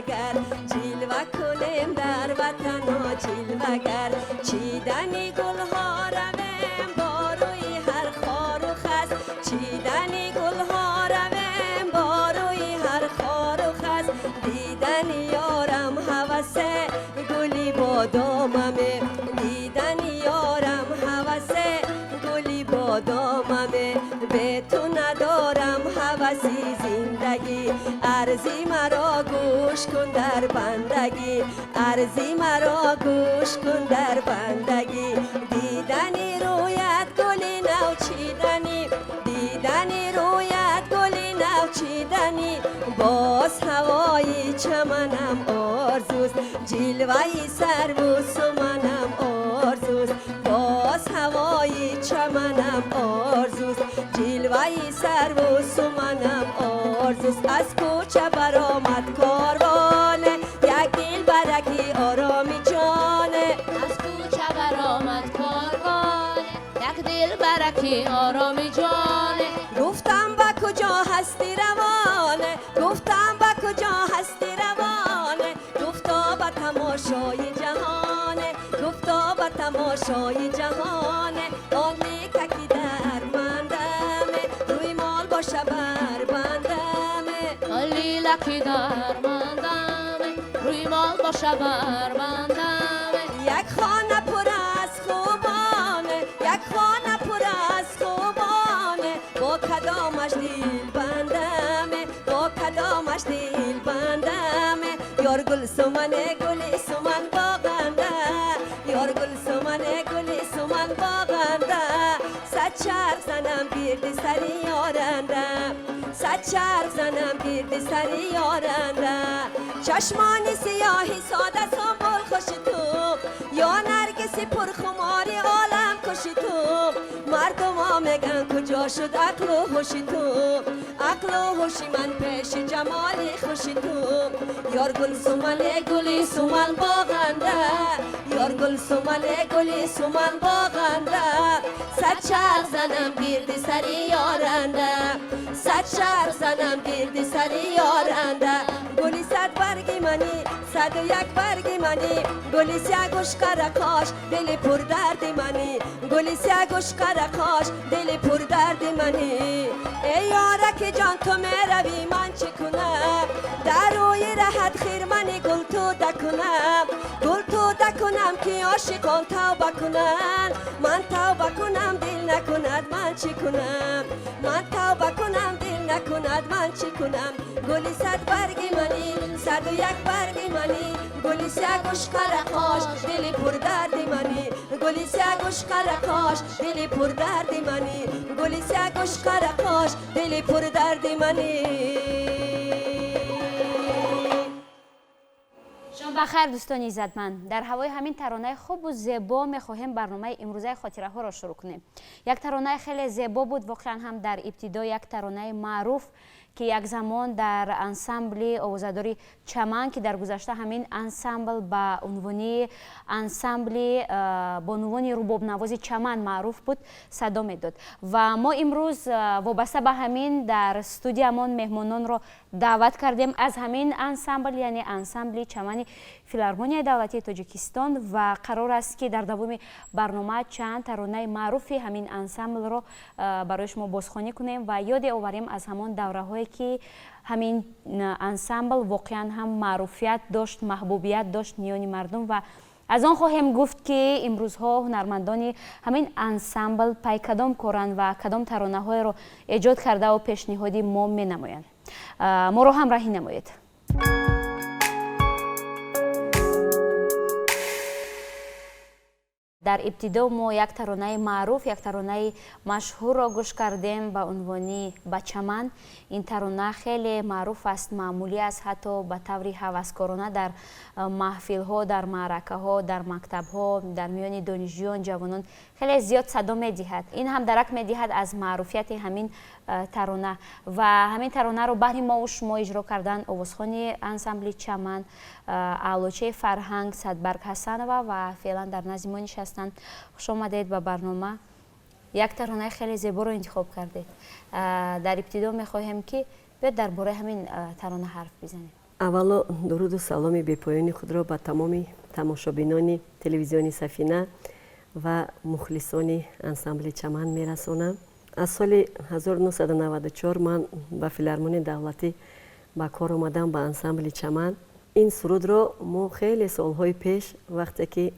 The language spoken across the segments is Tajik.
ҷилвагар, ҷилва кунем дар ватано ҷилвагар. Чидани гулҳо равем бо рӯи ҳар хору хас, чидани гулҳо равем бо рӯи ҳар хору хас. Дидани ёрам ҳавасе, гули бодомаме, дидани ёрам ҳавасе, гули бодомаме. Бе ту надорам ҳаваси зиндагӣ, арзи маро гӯш кун дар бандагӣ, арзи маро гӯш кун дар бандагӣ. Дидани рӯят гули нав чиданӣ, дидани рӯят гули нав чиданӣ. Боз ҳавои чаманам орзуст, ҷилваи сарву суманам орзуст. Боз ҳавои чаманам орзуст, ҷилваи сарву суманам орзуст. Аз кӯча баромад корвоне, як дил бараки ороми ҷоне. Аз кӯча баромад корвоне, як дил бараки ороми ҷоне. Гуфтам ба куҷо ҳасти равоне, гуфтам ба куҷо ҳасти равоне. Гуфто ба тамошои ҷаҳоне, гуфто ба тамошои ҷаҳоне. Он некаки дар мандаме, рӯи мол боша бар бандаме. Он лилаки дар мандаме, рӯи мол боша бар бандаме. Як хона пур аз хубоне, як хона пур аз хубоне. Бо кадомаш дил бандаме, бо кадомаш дил бандаме. Ёр гулсумане, гули суман боғанда, ёр гулсумане, гули суман боғанда. Сад чарх занам гирди сари ёранда, сад чарх занам гирди сари ёранда. Чашмони сиёҳи сода сунбул хуши ту, ё наргиси пурхумори олам куши ту. Мардумо меган куҷо шуд ақлу ҳуши ту, ақлу ҳуши ман пеши ҷамоли хуши ту. Ёр гулсумане, гули суман боғанда, ёр гулсумане, гули суман боғанда. Сад чарх занам гирди сари ёранда, сад чарх занам гирди сари ёранда. Гули сад барги мани, саду як барги мани. Гули сиягӯш қарақош, дили пурдарди мани. Гули сиягӯш қарақош, дили пурдарди мани. Эй ёраки ҷон, ту меравӣ, ман чӣ кунам? Дар рӯи раҳат хирмани гул тӯда кунам, гул тӯда кунам, ки ошиқон тавба кунанд. Ман тавба кунам, дил накунад, ман чӣ кунам? Ман тавба кунам, дил накунад, ман чӣ кунам? Гули сад барги мани, саду як барги мани. Гули сиягӯш қарақош, дили пурдарди мани. Гули сиягӯш қарақош, дили пурдарди мани. Гули сиягӯш қарақош, дили пурдарди мани. Шом бахайр, дӯстони иззатманд. Дар ҳавои ҳамин таронаи хубу зебо мехоҳем барномаи имрӯзаи хотираҳоро шурӯъ кунем. Як таронаи хеле зебо буд, воқеан ҳам дар ибтидо як таронаи маъруф, ки як замон дар ансамбли овозадори Чаман, ки дар гузашта ҳамин ансамбл ба унвони ансамбли бонувони рубобнавози Чаман маъруф буд, садо медод. Ва мо имрӯз вобаста ба ҳамин дар студиямон меҳмононро даъват кардем аз ҳамин ансамбл, яъне ансамбли Чамани Филармонияи давлатии Тоҷикистон, ва қарор аст, ки дар давоми барнома чанд таронаи маъруфи ҳамин ансамблро барои шумо бозхонӣ кунем ва ёде оварем аз ҳамон давраҳое, ки ҳамин ансамбл воқеан ҳам маъруфият дошт, маҳбубият дошт миёни мардум. Ва аз он хоҳем гуфт, ки имрӯзҳо ҳунармандони ҳамин ансамбл пай кадом коранд ва кадом таронаҳоеро эҷод кардаву пешниҳоди мо менамоянд. Моро ҳамроҳӣ намоед. Дар ибтидо мо як таронаи маъруф, як таронаи машҳурро гӯш кардем ба унвони «Бачаман». Ин тарона хеле маъруф аст, маъмулӣ аст, ҳатто ба таври ҳаваскорона дар маҳфилҳо, дар маъракаҳо, дар мактабҳо, дар миёни донишҷӯён, ҷавонон хеле зиёд садо медиҳад. Ин ҳам дарак медиҳад аз маъруфияти ҳамин тарона. Ва ҳамин таронаро баҳри мову шумо иҷро кардан овозхони ансамбли Чаман, аълочаи фарҳанг Садбарг Ҳасанова, ва феълан дар назди мо нишастанд. Хуш омадед ба барнома. Як таронаи хеле зеборо интихоб кардед. Дар ибтидо мехоҳем, ки биёд дар бораи ҳамин тарона ҳарф бизанем. Аввало, дуруду саломи бепоёни худро ба тамоми тамошобинони телевизиони Сафина ва мухлисони ансамбли Чаман мерасонам. Аз соли 1994 ман ба Филармонияи давлатӣ ба кор омадам, ба ансамбли Чаман. Ин сурудро мо хеле солҳои пеш, вақте ки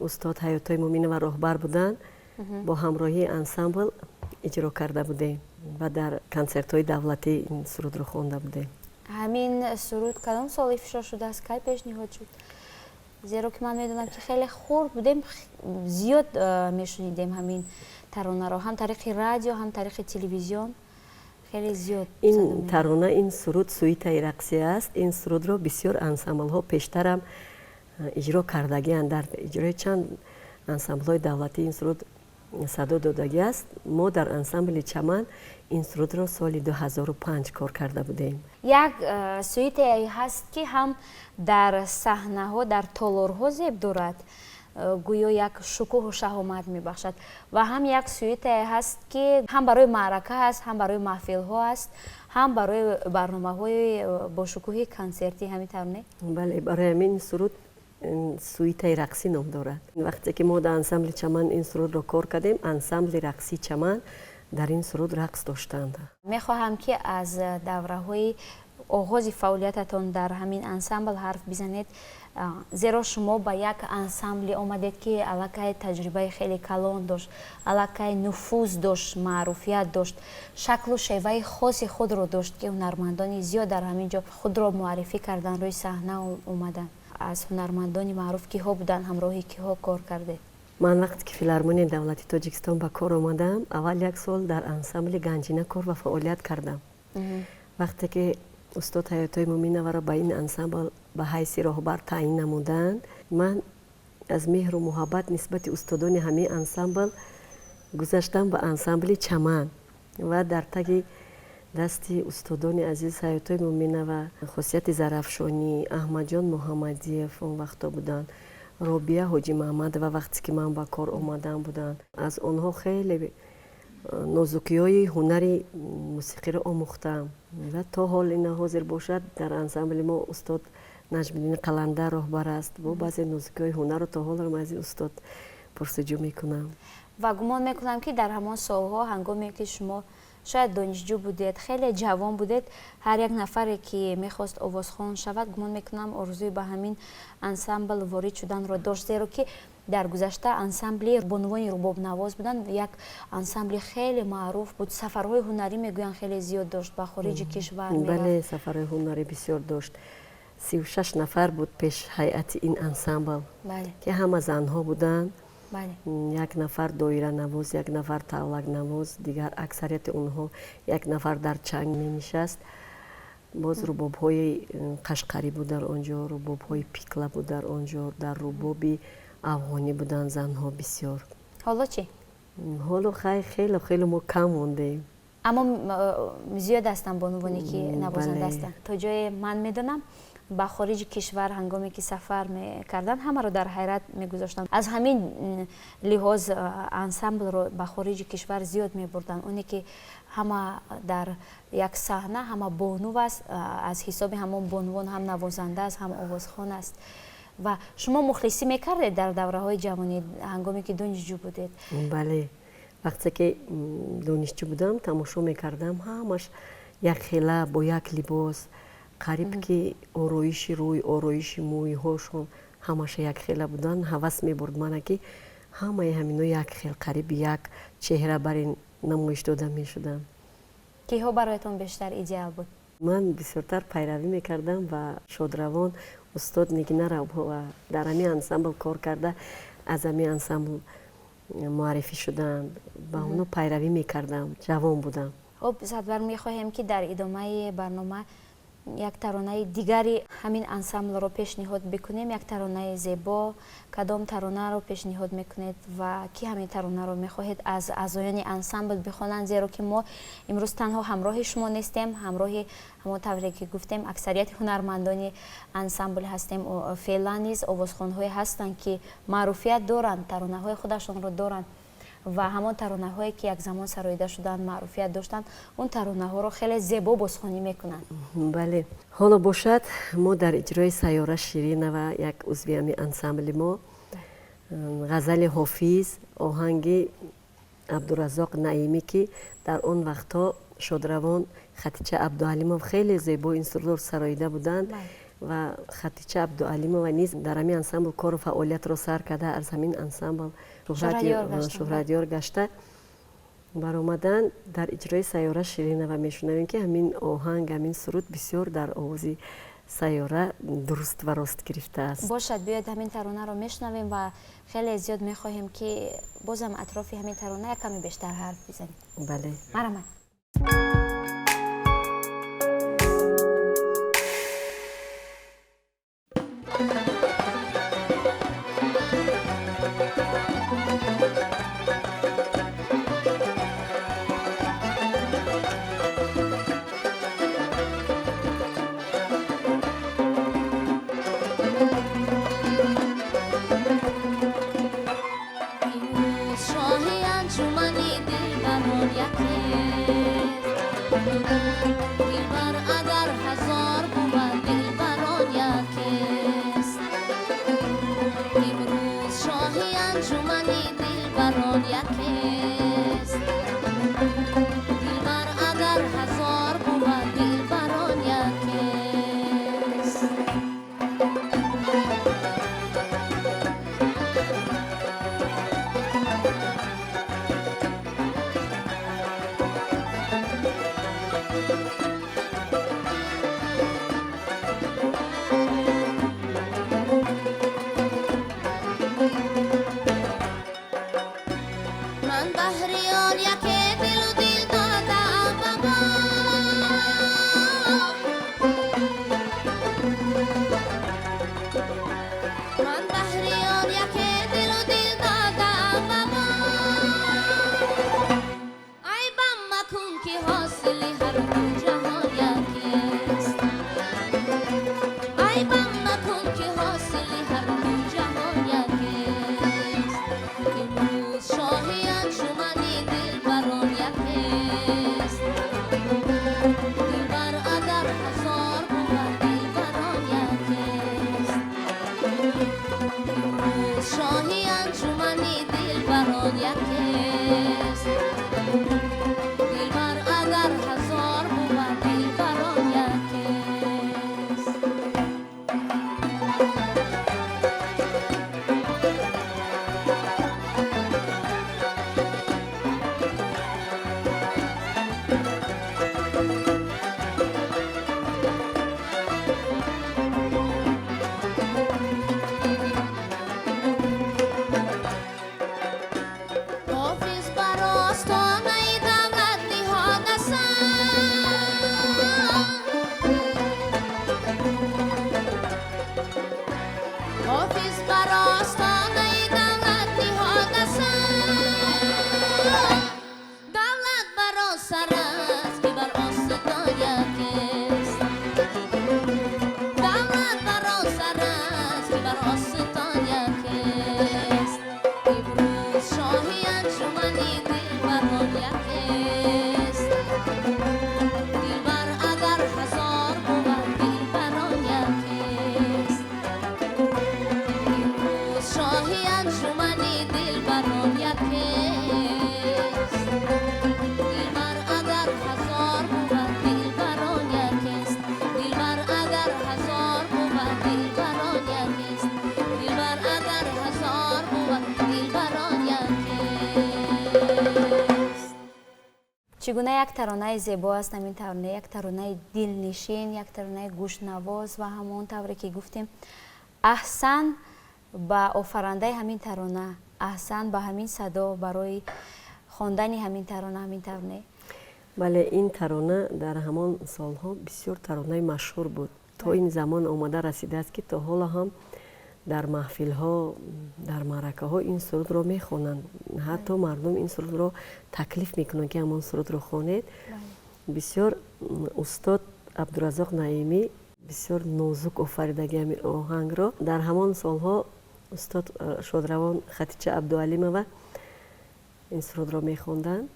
устод Ҳаётои Муминова роҳбар буданд, бо ҳамроҳии ансамбл иҷро карда будем ва дар консертҳои давлатӣ ин сурудро хонда будем. Ҳамин суруд кадом сол ифшо шудааст, кай пешниҳод шуд? Зеро ки ман медонам, ки хеле хурд будем, зиёд мешунидем ҳамин таронаро, ҳам тариқи радио, ҳам тариқи телевизион хеле зиёд. Ин тарона, ин суруд сюитаи рақсӣ аст. Ин сурудро бисёр ансамблҳо пештарам иҷро кардагианд. Дар иҷрои чанд ансамблҳои давлатӣ ин суруд садо додагӣ аст. Мо дар ансамбли Чаман ин сурудро соли 2005 кор карда будем. Як сюитае ҳаст, ки ҳам дар саҳнаҳо, дар толорҳо зеб дорад, гӯё як шукӯҳу шаҳомат мебахшад, ва ҳам як сюитае ҳаст, ки ҳам барои маърака аст, ҳам барои маҳфилҳо аст, ҳам барои барномаҳои бошукӯҳи консертӣ. Ҳамин тавр, не? Бале, барои ҳамин суруд сюитаи рақсӣ ном дорад. Вақте ки мо дар ансамбли Чаман ин сурудро кор кардем, ансамбли рақсии Чаман дар ин суруд рақс доштанд. Мехоҳам, ки аз давраҳои оғози фаъолиятатон дар ҳамин ансамбл ҳарф бизанед, зеро шумо ба як ансамбле омадед, ки аллакай таҷрибаи хеле калон дошт, аллакай нуфуз дошт, маъруфият дошт, шаклу шеваи хоси худро дошт, ки ҳунармандони зиёд дар ҳамин ҷо худро муаррифӣ кардан, рӯи саҳна омаданд. Аз ҳунармандони маъруф киҳо буданд, ҳамроҳи киҳо кор кардед? Ман вақте ки Филармонияи давлати Тоҷикистон ба кор омадам, аввал як сол дар ансамбли Ганҷина кор ва фаъолият кардам. Вақте ки устод Ҳаётои Муминоваро ба ин ансамбл ба ҳайси роҳбар таъин намуданд, ман аз меҳру муҳаббат нисбати устодони ҳамин ансамбл гузаштам ба ансамбли Чаман ва дар таги дасти устодони азиз Ҳаётои Муминова, Хосияти Зарафшонӣ, Аҳмадҷон Муҳаммадиев он вақто буданд, Робия Ҳоҷимаҳмадова, вақте ки ман ба кор омадам, буданд, аз онҳо хеле нозукиҳои ҳунари мусиқиро омӯхтам ва то ҳол ина ҳозир бошад, дар ансамбли мо устод Наҷмиддини Қаландар роҳбар аст. Бо баъзе нозукиҳои ҳунарро то ҳолам аз ин устод пурсуҷӯ мекунам. Ва гумон мекунам, ки дар ҳамон солҳо, ҳангоме ки шумо шояд донишҷӯ будед, хеле ҷавон будед, ҳар як нафаре ки мехост овозхон шавад, гумон мекунам, орзуи ба ҳамин ансамбл ворид шуданро дошт, зеро ки дар гузашта ансамбли бонувони рубобнавоз буданд, як ансамбли хеле маъруф буд. Сафарҳои ҳунарӣ, мегӯянд, хеле зиёд дошт, ба хориҷи кишвар. Бале, сафарҳои ҳунарӣ бисёр дошт. 36 нафар буд пеш ҳайати ин ансамбл, ки ҳама занҳо буданд. Як нафар доиранавоз, як нафар тавлакнавоз, дигар аксарияти онҳо, як нафар дар чанг менишаст. Боз рубобҳои қашқарӣ буд дар он ҷо, рубобҳои пикла буд дар он ҷо, дар рубоби афғонӣ буданд занҳо бисёр. Ҳоло чӣ? Ҳоло хай, хеле хеле мо кам мондем. Аммо зиёд ҳастанд бонувоне, ки навозанда ҳастанд. То ҷое ман медонам, ба хориҷи кишвар ҳангоме ки сафар мекарданд, ҳамаро дар ҳайрат мегузоштанд. Аз ҳамин лиҳоз ансамблро ба хориҷи кишвар зиёд мебурданд. Оне ки ҳама дар як саҳна, ҳама бонув аст, аз ҳисоби ҳамон бонувон ҳам навозанда аст, ҳам овозхон аст. Ва шумо мухлисӣ мекардед дар давраҳои ҷавонӣ, ҳангоме ки донишҷӯ будед? Бале, вақте ки донишҷӯ будам, тамошо мекардам, ҳамаш якхела, бо як либос, қариб ки ороиши рӯй, ороиши мӯйҳошон ҳамаша якхела буданд. Ҳавас мебурд мана, ки ҳамаи ҳамино як хел, қариб як чеҳра бар ин намоиш дода мешуданд. Киҳо бароятон бештар идеал буд? Ман бисёртар пайравӣ мекардам ба шодравон устод Нигина Рабова. Дар ҳамин ансамбл кор карда, аз ҳамин ансамбл муаррифӣ шуданд. Ба онҳо пайравӣ мекардам, ҷавон будам. Хуб, Садбар, мехоҳем, ки дар идомаи барнома як таронаи дигари ҳамин ансамблро пешниҳод бикунем, як таронаи зебо. Кадом таронаро пешниҳод мекунед ва кӣ ҳамин таронаро мехоҳед аз аъзоёни ансамбл бихонанд? Зеро ки мо имрӯз танҳо ҳамроҳи шумо нестем, ҳамроҳи, ҳамон тавре ки гуфтем, аксарияти ҳунармандони ансамбл ҳастем. Феълан низ овозхонҳое ҳастанд, ки маъруфият доранд, таронаҳои худашонро доранд. Ва ҳамон таронаҳое, ки як замон сароида шуданд, маъруфият доштанд, он таронаҳоро хеле зебо бозхонӣ мекунанд. Бале, ҳоло бошад, мо дар иҷрои Сайёра Ширинова, як узви ҳами ансамбли мо, ғазали Ҳофиз, оҳанги Абдуразоқ Наимӣ, ки дар он вақтҳо шодравон Хатича Абдуалимов хеле зебо ин сурудро сароида буданд. Ва Хатича Абдуалимова низ дар ҳамин ансамбл кору фаъолиятро сар карда, аз ҳамин ансамбл шӯҳратёр гашта баромаданд. Дар иҷрои Сайёра Ширинова мешунавем, ки ҳамин оҳанг, ҳамин суруд бисёр дар овози Сайёра дуруст ва рост гирифтааст. Бошад, биёед, ҳамин таронаро мешунавем ва хеле зиёд мехоҳем, ки бозам атрофи ҳамин тарона як каме бештар ҳарф бизанем. Бале. Марҳамат. Имрӯз шоҳи анҷумани дилбарон якест. Дилбар агар ҳазор бувад, дилбарон якест. Имрӯз шоҳи анҷумани дилбарон якест. Дилбар агар ҳазор бувад, дилбарон якест. Ман баҳри он яке дилу дил додаам ба мо. Ман баҳри он яке дилу дил додаам ба мо. Айбам макун, ки ҳосили ҳар ду ҷаҳон якест. Айбам макун, ки ҳосили ҳар ду ҷаҳон якест. Имрӯз шоҳи анҷумани дилбарон якест. Дилбар агар ҳазор бувад, дилбарон якест. Имрӯз шоҳи анҷумани дилбарон якест. Дилбар агар ҳазор бувад, дилбарон якест. Ҳофиз бар остонаи давлат ниҳода сар. Ҳофиз бар остонаи давлат ниҳода сар. Давлат бар он сар аст, ки бар остон якест. Давлат бар он сар аст, ки бар остон якест. Имрӯз шоҳи анҷумани дилбарон якест. Дилбар агар ҳазор бувад, дилбарон якест. Имрӯз шоҳи анҷумани дилбарон якест. Дилбар агар ҳазор бувад, дилбарон якест. Дилбар агар ҳазор бувад, дилбарон якест. Дилбар агар ҳазор бувад, дилбарон якест. Чӣ гуна як таронаи зебо аст ҳамин тарона, як таронаи дилнишин, як таронаи гӯшнавоз. Ва ҳамон тавре ки гуфтем, аҳсан ба офарандаи ҳамин тарона, аҳсан ба ҳамин садо барои хондани ҳамин тарона, ҳамин тарона. Бале, ин тарона дар ҳамон солҳо бисёр таронаи машҳур буд. То ин замон омада расидааст, ки то ҳоло ҳам дар маҳфилҳо, дар маъракаҳо ин сурудро мехонанд. Ҳатто мардум ин сурудро таклиф мекунанд, ки ҳамон сурудро хонед. Бисёр устод Абдуразоқ Наимӣ бисёр нозук офаридаги ҳамин оҳангро. Дар ҳамон солҳо устод шодравон Хатича Абдуалимова Ин сурудро мехонданд.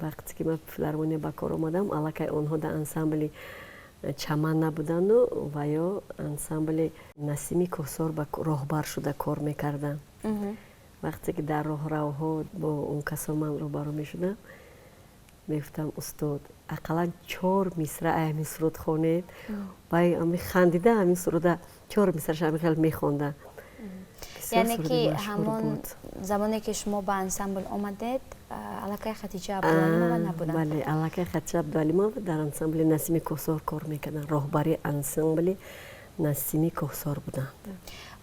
Вақте ки ман филармония ба кор омадам, аллакай онҳо дар ансамбли Чаман набуданду ва ё ансамбли Насими Кӯҳсор ба роҳбар шуда кор мекарданд. Вақте ки дар роҳравҳо бо он касо ман рӯбарӯ мешудам, мегуфтам: «Устод, ақаллан чор мисра ҳамин суруд хонед». Вай хандида ҳамин суруда чор мисраша ҳамин хел мехонданд. Яъне ки ҳамон замоне ки шумо ба ансамбл омадед, аллакай Хатиҷа Абдуалимова набуданд? Бале, аллакай Хатиҷа Абдуалимова дар ансамбли Насими Кӯҳсор кор мекарданд, роҳбари ансамбли Насими Кӯҳсор буданд.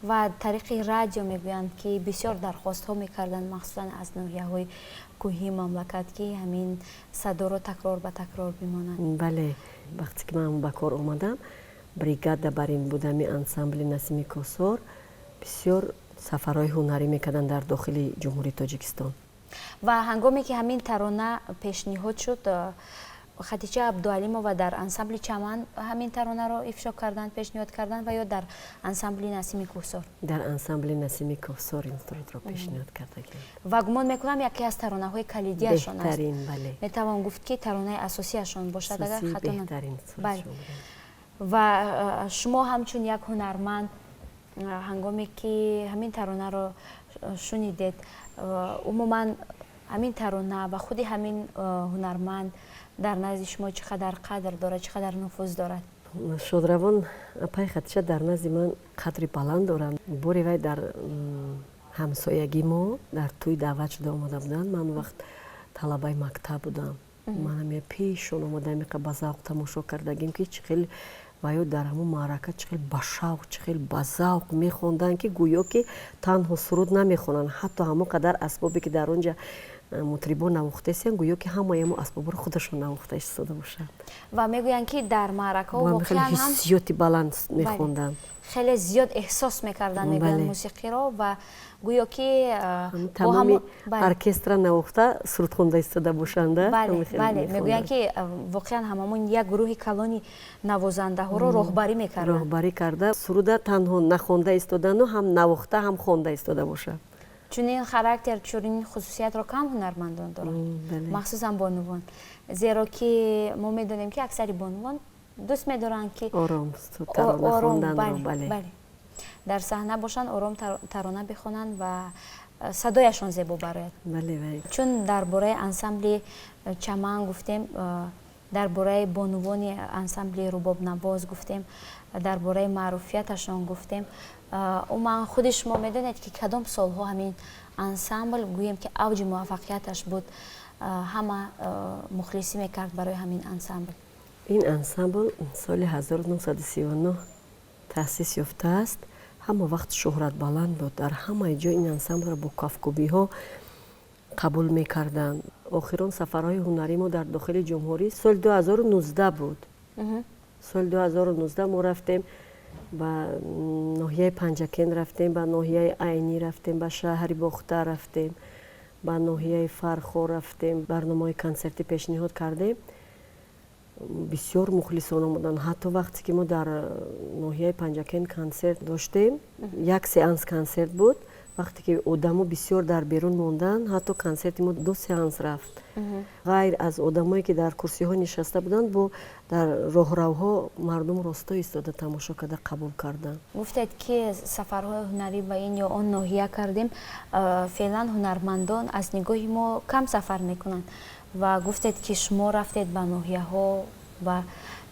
Ва тариқи радио мегӯянд, ки бисёр дархостҳо мекарданд, махсусан аз ноҳияҳои кӯҳии мамлакат, ки ҳамин садоро такрор ба такрор бимонанд. Бале, вақте ки ман ба кор омадам, бригада бар ин будами ансамбли Насими Кӯҳсор бисёр сафарҳои ҳунарӣ мекарданд дар дохили Ҷумҳурии Тоҷикистон. Ва ҳангоме ки ҳамин тарона пешниҳод шуд, Хатиҷа Абдуалимова дар ансамбли Чаман ҳамин таронаро ифшо карданд, пешниҳод карданд ва ё дар ансамбли Насими Кӯҳсор? Дар ансамбли Насими Кӯҳсор ин сурудро пешниҳод кардагианд. Ва гумон мекунам, яке аз таронаҳои калидиашон аст. Беҳтарин, бале. Метавон гуфт, ки таронаи асосиашон бошад, агар хато беҳтарин. Ва шумо ҳамчун як ҳунарманд, ҳангоме ки ҳамин таронаро шунидед, умуман ҳамин тарона ва худи ҳамин ҳунарманд дар назди шумо чӣ қадар қадр дорад, чӣ қадар нуфуз дорад? Шодравон апай Хатиша дар назди ман қадри баланд доранд. Боре вай дар ҳамсоягӣ мо дар тӯй даъват шуда омада буданд. Ман он вақт талабаи мактаб будам. Манам пешон омада, миқа ба завқ тамошо кардагим, ки чӣ хел ва ё дар ҳамон маърака чӣ хел ба шавқ, чӣ хел ба завқ мехонданд, ки гӯё ки танҳо суруд намехонанд, ҳатто ҳамон қадар асбобе ки дар он ҷа мутрибон навохтаистиянд, гӯё ки ҳамаи мо асбобро худашон навохта истода бошанд. Ва мегӯянд, ки дар маъракаҳо воқеан ҳам ҳиссиёти баланд мехонданд. Хеле зиёд эҳсос мекарданд, мегӯянд, мусиқиро ва гӯё ки тамоми оркестра навохта, суруд хонда истода бошанда. Бале, мегӯянд, ки воқеан ҳамамон як гурӯҳи калони навозандаҳоро роҳбарӣ мекарданд. Роҳбарӣ карда, суруда танҳо нахонда истодану ҳам навохта, ҳам хонда истода бошад. Чунин характер, чунин хусусиятро кам ҳунармандон доранд, махсусан бонувон, зеро ки мо медонем, ки аксари бонувон дӯст медоранд, ки ором. Бале, дар саҳна бошанд, ором тарона бихонанд ва садояшон зебо барояд. Чун дар бораи ансамбли Чаман гуфтем, дар бораи бонувони ансамбли рубобнавоз гуфтем, дар бораи маъруфияташон гуфтем, умуман худи шумо медонед, ки кадом солҳо ҳамин ансамбл, гӯем, ки авҷи муваффақияташ буд, ҳама мухлисӣ мекард барои ҳамин ансамбл? Ин ансамбл соли 1939 таъсис ёфтааст. Ҳама вақт шӯҳратбаланд буд. Дар ҳамаи ҷо ин ансамблро бо кафкӯбиҳо қабул мекарданд. Охирон сафарҳои ҳунарии мо дар дохили ҷумҳурӣ соли 2019 буд. Соли 2019 мо рафтем, ба ноҳияи Панҷакент рафтем, ба ноҳияи Айнӣ рафтем, ба шаҳри Бохтар рафтем, ба ноҳияи Фархор рафтем, барномаҳои консертӣ пешниҳод кардем. Бисёр мухлисон омаданд. Ҳатто вақте ки мо дар ноҳияи Панҷакент консерт доштем, як сеанс консерт буд, вақте ки одамо бисёр дар берун монданд, ҳатто консерти мо ду сеанс рафт. Ғайр аз одамое ки дар курсиҳо нишаста буданд, бо дар роҳравҳо мардум росто истода, тамошо карда, қабул карданд. Гуфтед, ки сафарҳои ҳунарӣ ба ин ё он ноҳия кардем. Феълан ҳунармандон аз нигоҳи мо кам сафар мекунанд ва гуфтед, ки шумо рафтед ба ноҳияҳо ва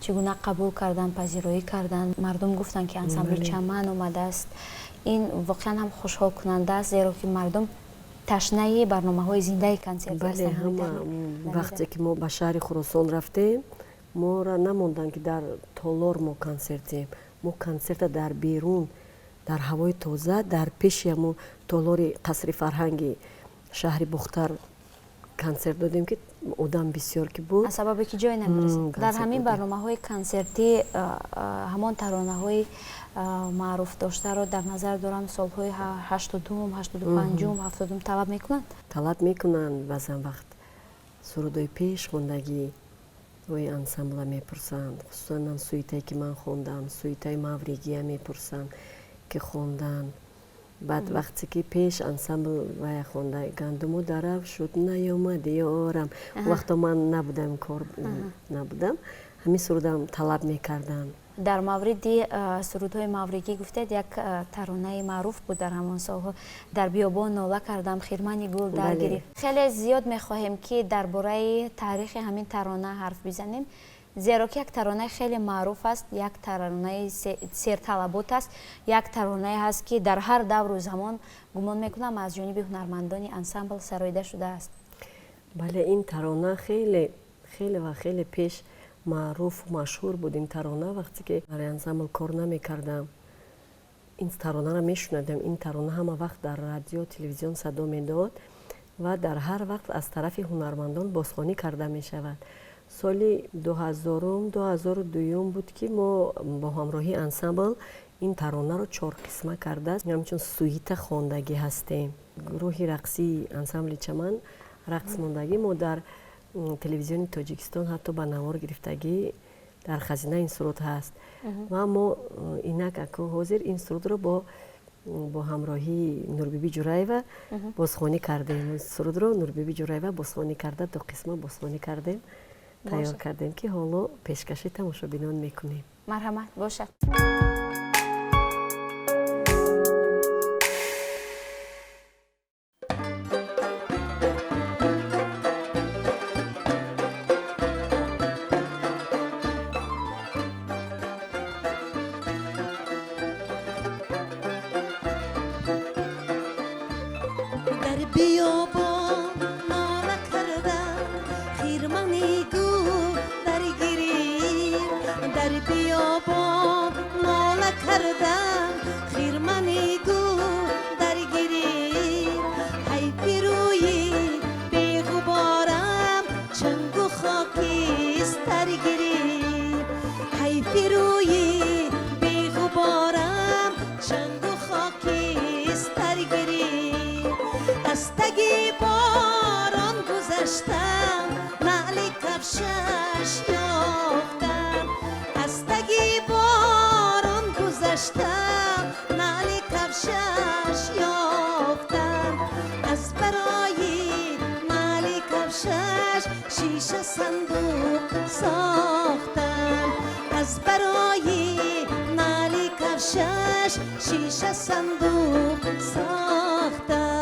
чӣ гуна қабул карданд, пазироӣ карданд? Мардум гуфтанд, ки ансамбли Чаман омадааст. Ин воқеан ҳам хушҳолкунанда аст, зеро ки мардум ташнаи барномаҳои зиндаи консерт. Бале, ҳама. Вақте ки мо ба шаҳри Хуросон рафтем, моро намонданд, ки дар толор мо консерт диҳем. Мо консерта дар берун, дар ҳавои тоза, дар пеши ҳамон толори қасри фарҳанги шаҳри Бохтар консерт додем, ки одам бисёр ки буд. Аз сабабе ки ҷой намерасид. Дар ҳамин барномаҳои консертӣ ҳамон таронаҳои маъруф доштаро дар назар дорам, солҳои 82-ум, 85-ум, 70-ум талаб мекунанд? Талаб мекунанд. Баъзан вақт сурудҳои пеш хондагӣ ои ансамбла мепурсанд, хусусан сюитае ки ман хондам, сюитаи Мавригия мепурсанд, ки хонданд. Баъд вақте ки пеш ансамбл вая хонда, гандуму дарав шуд, наёмад ёрам, вақто ман набудам, кор набудам, ҳамин сурудам талаб мекарданд. Дар мавриди сурудҳои мавригӣ гуфтед, як таронаи маъруф буд дар ҳамон солҳо: «Дар биёбон нола кардам, хирмани гул дар гирифт». Хеле зиёд мехоҳем, ки дар бораи таърихи ҳамин тарона ҳарф бизанем, зеро ки як таронаи хеле маъруф аст, як таронаи серталабот аст, як таронае ҳаст, ки дар ҳар давру замон, гумон мекунам, аз ҷониби ҳунармандони ансамбл сароида шудааст. Бале, ин тарона хеле, хеле ва хеле пеш маъруфу машҳур буд. Ин тарона, вақте ки дар ансамбл кор намекардам, ин таронаро мешунавидам. Ин тарона ҳама вақт дар радио, телевизион садо медод ва дар ҳар вақт аз тарафи ҳунармандон бозхонӣ карда мешавад. Соли 2000-ум, 2002-юм буд, ки мо бо ҳамроҳии ансамбл ин таронаро чорқисма карда, ҳамчун сюита хондагӣ ҳастем. Гурӯҳи рақсии ансамбли «Чаман» рақс мондагӣ, мо дар телевизиони Тоҷикистон ҳатто ба навор гирифтагӣ, дар хазина ин суруд ҳаст. Ва мо инак аку ҳозир ин сурудро бо ҳамроҳии Нурбибӣ Ҷураева бозхонӣ кардем. Сурудро Нурбибӣ Ҷураева бозхонӣ карда, ду қисма бозхонӣ кардем, тайёр кардем, ки ҳоло пешкаши тамошобинон мекунем. Марҳамат, бошад. Дар биёбон нола кардам, хирмани гул дар гирифт. Дар биёбон нола кардам, хирмани гул дар гирифт. Ҳайфи рӯи беғуборам, чангу хокистар гирифт. Ҳайфи рӯи беғуборам, чангу хокистар гирифт. Аз таги борон гузаштам, наъли кафшаш ёфтам. Аз таги борон гузаштам, наъли кафшаш ёфтам. Аз барои наъли кафшаш шиша сандуқ сохтам. Аз барои наъли кафшаш шиша сандуқ сохтам.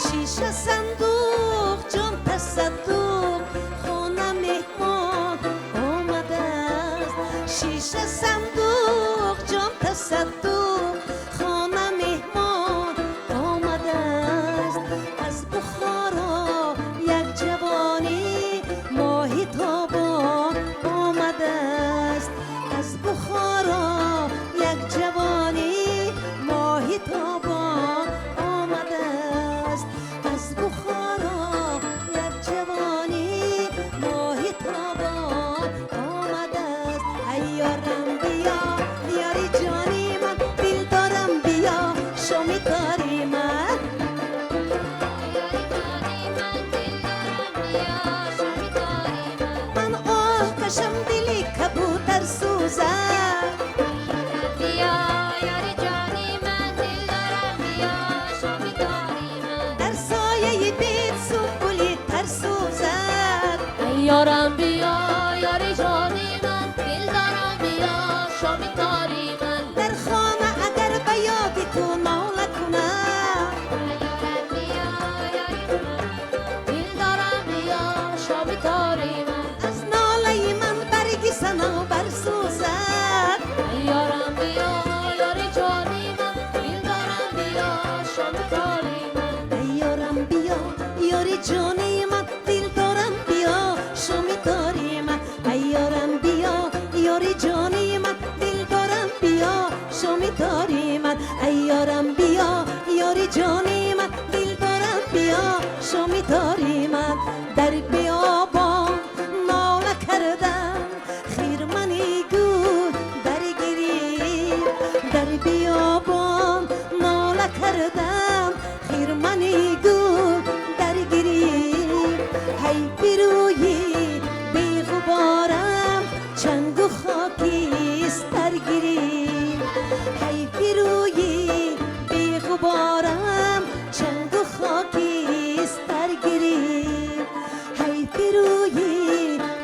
Шиша сандуқ, ҷон тасаддуқ, хона меҳмон омадааст. Шиша сандуқ, ҷон тасаддуқ, хона меҳмон омадааст. Аз Бухоро як ҷавонӣ моҳи тобон омадааст. Аз Бухоро як ҷавонӣ моҳи тобон омадааст. Аз Бухоро як ҷавонӣ моҳи тобон омадааст. Ай ёрам, биё, ёри ҷони ман, дил дорам, биё, шоми тори ман. Ман оҳ кашам, дили кабутар сӯзад. Биё, ёри ҷони ман, дил дорам, биё, шоми тори ман. Дар сояи бед сунбули тар сӯзад. Ёрам, биё, ёри ҷони ман, дил дорам, биё, шоми тори ман. Дар хона агар ба ёди ту нола кунам, Ёрам, биё, ёри дил дорам, биё, шоми тори ман. Аз нолаи ман барги санобар сӯзад. Ёрам, биё, ёри ҷони ман, дил дорам, биё, шоми тори ман. Ай ёрам, биё, ёри ҷони ман, дил дорам, биё, шоми тори ман. Ай ёрам, биё, ёри ҷони ман, дил дорам, биё, шоми тори ман. Ай ёрам, биё, ёри ҷони ман, дил дорам, биё, шоми тори ман. Дар биёбон нола кардам, хирмани гул дар гирифт. Дар биёбон нола Кардам хирмани гул дар гирифт. Ҳайфи рӯи беғуборам чангу хокистар гирифт. Ҳайфи рӯи беғуборам чангу хокистар гирифт. Ҳайфи рӯи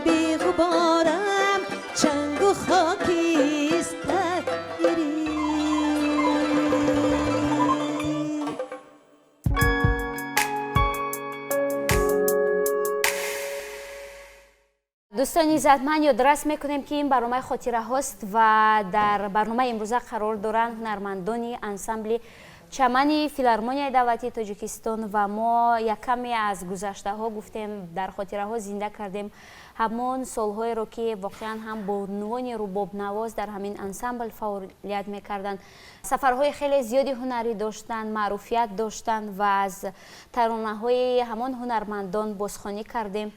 беғуборам чангу хокистар гирифт. Дӯстони иззатманд, ёдрас мекунем, ки ин барномаи хотираҳост ва дар барномаи имрӯза қарор доранд ҳунармандони ансамбли чамани филармонияи давлатии Тоҷикистон ва мо як каме аз гузаштаҳо гуфтем, дар хотираҳо зинда кардем ҳамон солҳоеро, ки воқеан ҳам бонувони рубобнавоз дар ҳамин ансамбл фаъолият мекарданд, сафарҳои хеле зиёди ҳунарӣ доштанд, маъруфият доштанд ва аз таронаҳои ҳамон ҳунармандон бозхонӣ кардем.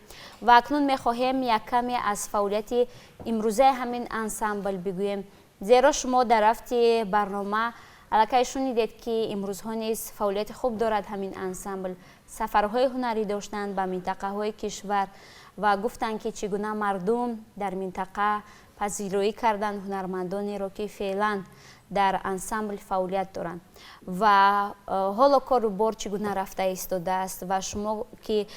Ва акнун мехоҳем як каме аз фаъолияти имрӯзаи ҳамин ансамбл бигӯем, зеро шумо дар рафти барнома аллакай шунидед, ки имрӯзҳо низ фаъолияти хуб дорад ҳамин ансамбл, сафарҳои ҳунарӣ доштанд ба минтақаҳои кишвар ва гуфтанд, ки чӣ гуна мардум дар минтақа пазироӣ карданд ҳунармандонеро, ки феълан дар ансамбл фаъолият доранд ва ҳоло кору бор чӣ гуна рафта истодааст. Ва шумо ки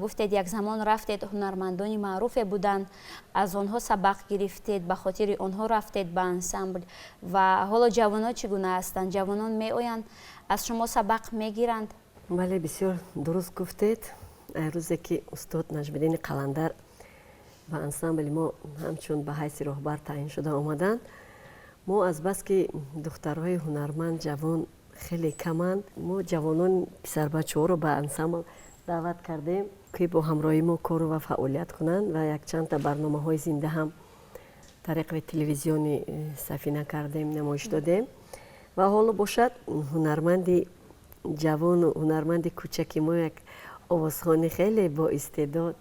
гуфтед, як замон рафтед, ҳунармандони маъруфе буданд, аз онҳо сабақ гирифтед, ба хотири онҳо рафтед ба ансамбл. Ва ҳоло ҷавонон чӣ гуна ҳастанд? Ҷавонон меоянд, аз шумо сабақ мегиранд? Бале, бисёр дуруст гуфтед. Рӯзе ки устод Наҷмиддини Қаландар ба ансамбли мо ҳамчун ба ҳайси роҳбар таъин шуда омаданд, мо азбаски духтарҳои ҳунарманд ҷавон хеле каманд, мо ҷавонон писарбачаҳоро ба ансамбл даъват кардем, ки бо ҳамроҳи мо кору ва фаъолият кунанд ва якчандта барномаҳои зинда ҳам тариқи телевизиони Сафина кардем, намоиш додем. Ва ҳоло бошад, ҳунарманди ҷавону ҳунарманди кӯчаки мо, як овозхони хеле боистеъдод,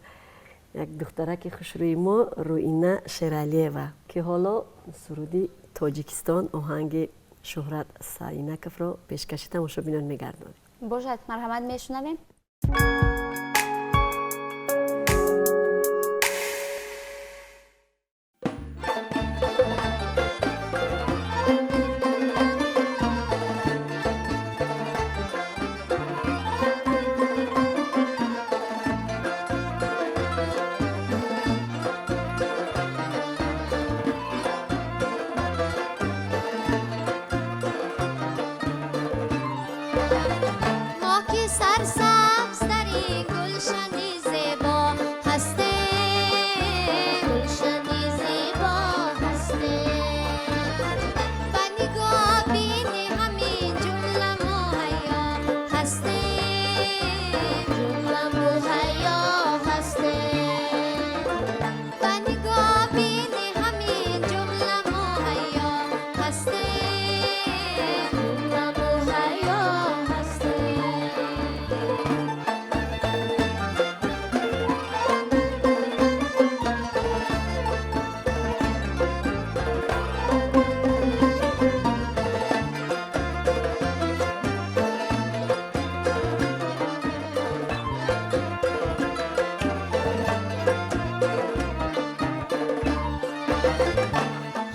як духтараки хушрӯи мо Рӯина Шералиева, ки ҳоло суруди Тоҷикистон оҳанги Шӯҳрат Саинаковро пешкаши тамошобинон мегардонем. Бошад, марҳамат, мешунавем. Мо ки сарсабз дар ин гулшани зебо ҳастем, гулшани зебо ҳастем, ба нигоҳбини ҳамин ҷумла муҳайё ҳастем, ҷумла муҳайё ҳастем, ба нигоҳбини ҳамин ҷумла муҳайё ҳастем, ҷумла муҳайё ҳастем.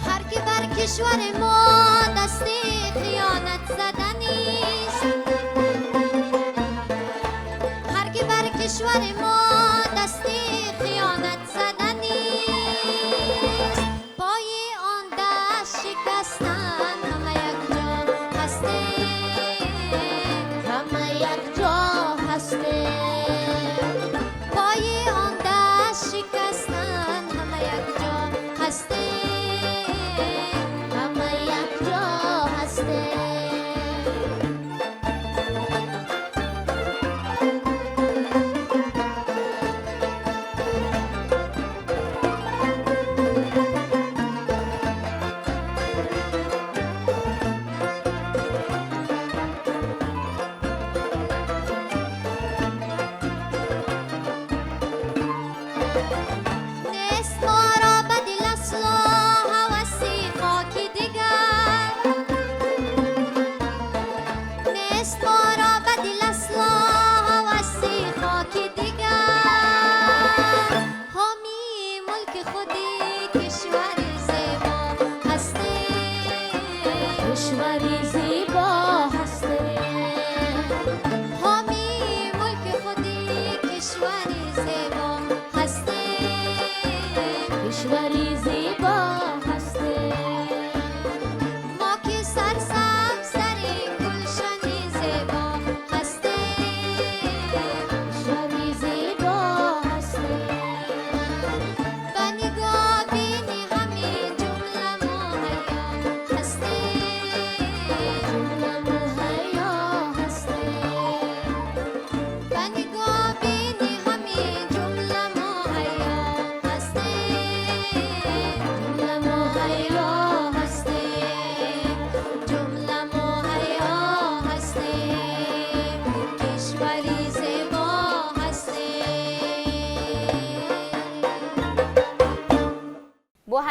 Ҳар ки бар кишвари мо дасти хиёнат заданист, ҳар ки бар кишвари мо дасти хиёнат заданист, пои он даст шикастан ҳама якҷо ҳастем, ҳама якҷо ҳастем, пои он даст шикастан ҳама якҷо ҳастем, ҳама якҷо ҳастем.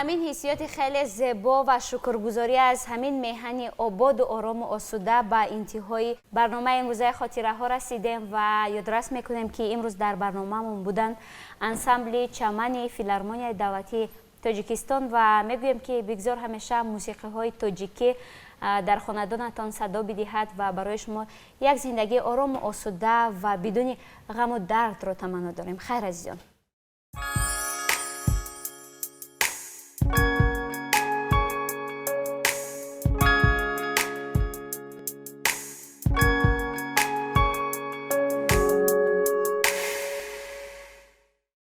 Ҳамин ҳиссиёти хеле зебо ва шукргузорӣ аз ҳамин меҳани ободу орому осуда ба интиҳои барномаи имрӯзаи «Хотираҳо» расидем ва ёдрас мекунем, ки имрӯз дар барномаамон буданд ансамбли «Чамани» Филармонияи давлатии Тоҷикистон ва мегӯем, ки бигзор ҳамеша мусиқиҳои тоҷикӣ дар хонадонатон садо бидиҳад ва барои шумо як зиндагии орому осуда ва бидуни ғаму дардро таманно дорем. Хайр, азизон.